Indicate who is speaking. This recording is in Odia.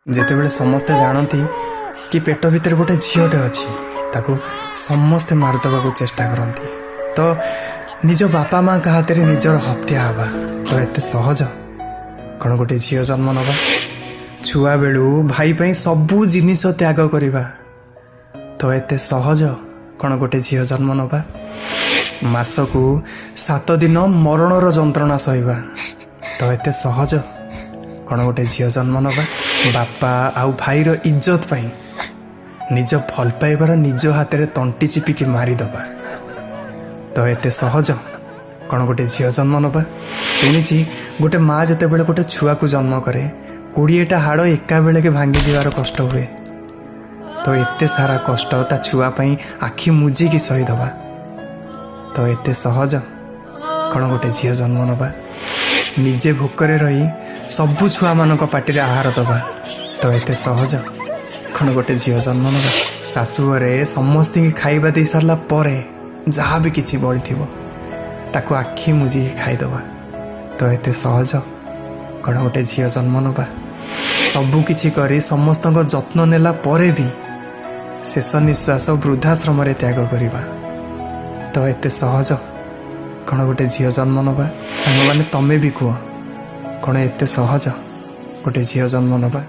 Speaker 1: ଯେତେବେଳେ ସମସ୍ତେ ଜାଣନ୍ତି କି ପେଟ ଭିତରେ ଗୋଟେ ଝିଅଟେ ଅଛି, ତାକୁ ସମସ୍ତେ ମାରିଦେବାକୁ ଚେଷ୍ଟା କରନ୍ତି। ତ ନିଜ ବାପା ମାଆଙ୍କ ହାତରେ ନିଜର ହତ୍ୟା ହେବା ତ ଏତେ ସହଜ କ'ଣ ଗୋଟେ ଝିଅ ଜନ୍ମ ନେବା? ଛୁଆବେଳୁ ଭାଇ ପାଇଁ ସବୁ ଜିନିଷ ତ୍ୟାଗ କରିବା ତ ଏତେ ସହଜ କ'ଣ ଗୋଟେ ଝିଅ ଜନ୍ମ ନେବା? ମାସକୁ 7 ଦିନ ମରଣର ଯନ୍ତ୍ରଣା ସହିବା ତ ଏତେ ସହଜ କ'ଣ ଗୋଟେ ଝିଅ ଜନ୍ମ ନେବା? ବାପା ଆଉ ଭାଇର ଇଜ୍ଜତ ପାଇଁ ନିଜ ଭଲ ପାଇବାର ନିଜ ହାତରେ ତଣ୍ଟି ଚିପିକି ମାରିଦେବା ତ ଏତେ ସହଜ କ'ଣ ଗୋଟେ ଝିଅ ଜନ୍ମ ନେବା? ଶୁଣିଛି ଗୋଟେ ମା ଯେତେବେଳେ ଗୋଟେ ଛୁଆକୁ ଜନ୍ମ କରେ, 20ଟା ହାଡ଼ ଏକା ବେଳକେ ଭାଙ୍ଗିଯିବାର କଷ୍ଟ ହୁଏ। ତ ଏତେ ସାରା କଷ୍ଟ ତା ଛୁଆ ପାଇଁ ଆଖି ମୁଜିକି ସହିଦେବା ତ ଏତେ ସହଜ କ'ଣ ଗୋଟେ ଝିଅ ଜନ୍ମ ନେବା? ନିଜେ ଭୋକରେ ରହି ସବୁ ଛୁଆମାନଙ୍କ ପାଟିରେ ଆହାର ଦେବା ତ ଏତେ ସହଜ କ'ଣ ଗୋଟେ ଝିଅ ଜନ୍ମ ନେବା? ଶାଶୁଘରେ ସମସ୍ତଙ୍କୁ ଖାଇବା ଦେଇ ସାରିଲା ପରେ ଯାହା ବି କିଛି ବଳିଥିବ ତାକୁ ଆଖି ମୁଜିକି ଖାଇଦେବା ତ ଏତେ ସହଜ କ'ଣ ଗୋଟେ ଝିଅ ଜନ୍ମ ନେବା? ସବୁ କିଛି କରି ସମସ୍ତଙ୍କ ଯତ୍ନ ନେଲା ପରେ ବି ଶେଷ ନିଶ୍ୱାସ ବୃଦ୍ଧାଶ୍ରମରେ ତ୍ୟାଗ କରିବା ତ ଏତେ ସହଜ କ'ଣ ଗୋଟେ ଝିଅ ଜନ୍ମ ନେବା? ସାଙ୍ଗମାନେ, ତମେ ବି କୁହ, କ'ଣ ଏତେ ସହଜ ଗୋଟେ ଝିଅ ଜନ୍ମ ନେବା?